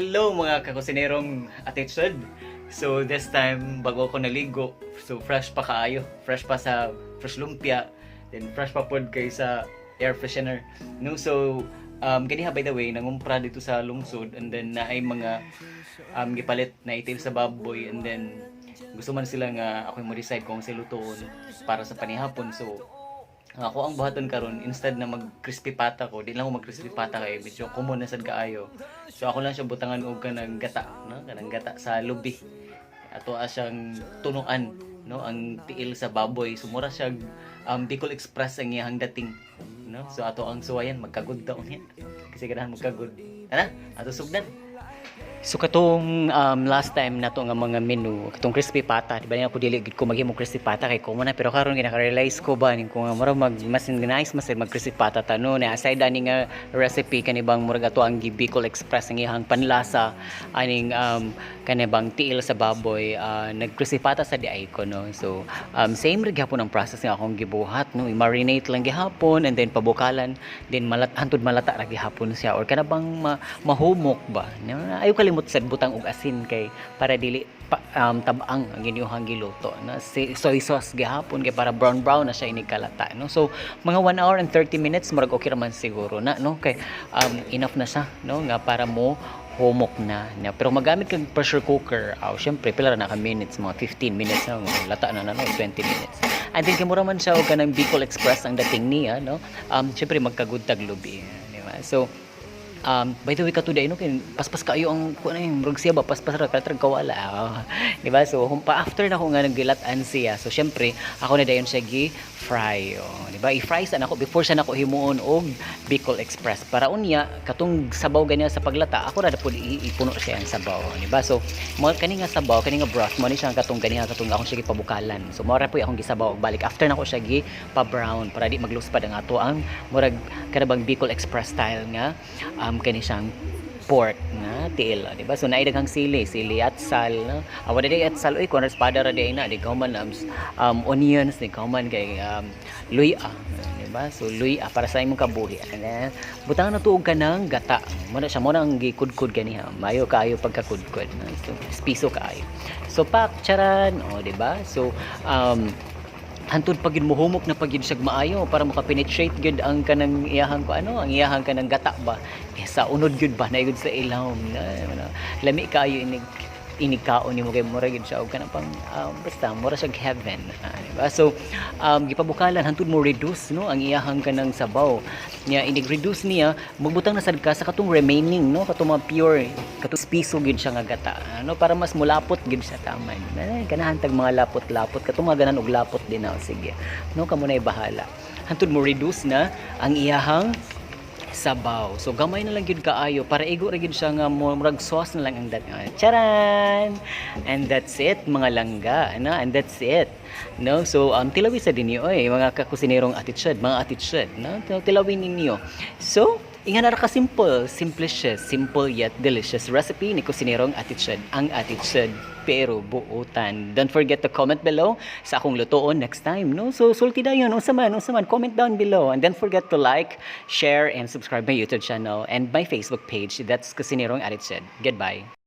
Hello, mga kakusinerong attitude. So this time, bago ako naligo, so fresh pa kaayo, fresh pa sa fresh lumpia, then fresh pa pod kay sa air freshener. No, so ganiha, by the way, nangumpra dito sa lungsod and then naay mga gipalit na itil sa baboy and then gusto man sila nga ako mo decide kung sila lutoon para sa panihapon. So ako ang buhaton karon, instead na mag crispy pata ko, di lang ako mag crispy pata kay medyo common na sad kaayo. So ako lang siya butangan og kanang gata, no, kanang gata sa lubi. Ato siyang tunuan, no, ang tiil sa baboy. So mura siya Bicol Express ang iyang dating, no. So ato ang suwayan, magkagod daw niya. Kasi ganahan magkagod. Ana, ato sugdan. So katong last time nato nga mga menu, katong crispy pata, di ba niya ako dili gid ko maghimo crispy pata kay common na, pero karon ginaka-realize ko ba ning kung nga mura mag mas nice mas mag crispy pata ta, no, na aside ani nga recipe, kani bang murag ato ang gi Bicol Express ang iyang panlasa aning kani bang tiil sa baboy, nag crispy pata sa diay ko, no. So same ra gihapon ang process nga akong gibuhat, no, i-marinate lang gihapon and then pabukalan, then malat hantud malata ra gihapon siya or kana bang mahumok ba, no? Ayo kalimot sad butang og asin kay para dili pa, tabang ang inyong giluto, no. Si, soy sauce gihapon kay para brown brown na siya inig kalata, no. So mga 1 hour and 30 minutes, murag okay ra man siguro na, no, kay enough na siya, no, nga para mo humok na, na. Pero magamit kag pressure cooker, aw, syempre pila ra na ka minutes, mga 15 minutes na lata na na, no, 20 minutes. And then kay mura man siya og kanang Bicol Express ang dating niya, no, syempre magkagud tag lubi, di ba? So by the way, katuday, no, kay paspas kaayo ang kuan ay murag siya ba, paspas ra katrag kawala. Ah, di ba? So pa after na ko nga naggilat-an siya. So syempre, ako na dayon siya gi fry, oh, di ba? I-fry sa nako before siya nako himuon og Bicol Express. Para unya katong sabaw ganyan sa paglata, ako ra pud ipuno siya ang sabaw, di ba? So mo kani nga sabaw, kani nga broth mo ni siya katong ganiha katong akong siya gipabukalan. So mo ra po akong gisabaw og balik after nako siya gi pa brown para di magluspad ang ato ang murag kanabang Bicol Express style nga kani siyang pork nga tiil, di ba? So naay daghang sili, sili at sal, no? Ah, wala day atsal oy, kun espada ra day na, di kauman onions, di kauman kay luya, di ba? So luya para sa imong kabuhi. Ano? Butangan na tuog ka ng gata. Mo na siya mo nang gikudkod ganiha. Mayo kaayo pagkakudkod, no? So piso kaayo. So pak charan, oh, di ba? So hantod pag muhumok na pag siya maayo para maka-penetrate gyud ang kanang iyahang ko ano ang iyahang kanang gata ba, eh, sa unod gyud ba na sa ilawom na, ano, lami kaayo inig inig kaon nimo kay mura gyud siya og kanang pang basta mura siya heaven, ah, di ba? So gipabukalan hantud mo reduce, no, ang iyahang kanang sabaw niya. Inig reduce niya, magbutang na sad ka sa katong remaining, no, katong mga pure, katong piso gyud siya nga gata, ano, para mas mulapot gyud siya taman. Ay, ganahan tag mga lapot-lapot, katong mga ganan og lapot din na, sige, no, kamo na bahala hantud mo reduce na ang iyahang sabaw. So gamay na lang gyud kaayo para igo ra gyud siya nga murag sauce na lang ang dating. Charan! And that's it, mga langga, ano? And that's it. No? So tilawi sa dinyo oy, mga kakusinerong attitude, mga attitude, no? Tilawin ninyo. So inga na ra ka simple, simplicious, simple yet delicious recipe ni Kusinerong Attitude, ang attitude pero buutan. Don't forget to comment below sa akong lutoon next time, no? So sulti dayon, unsa man, comment down below and don't forget to like, share and subscribe my YouTube channel and my Facebook page. That's Kusinerong Attitude. Goodbye.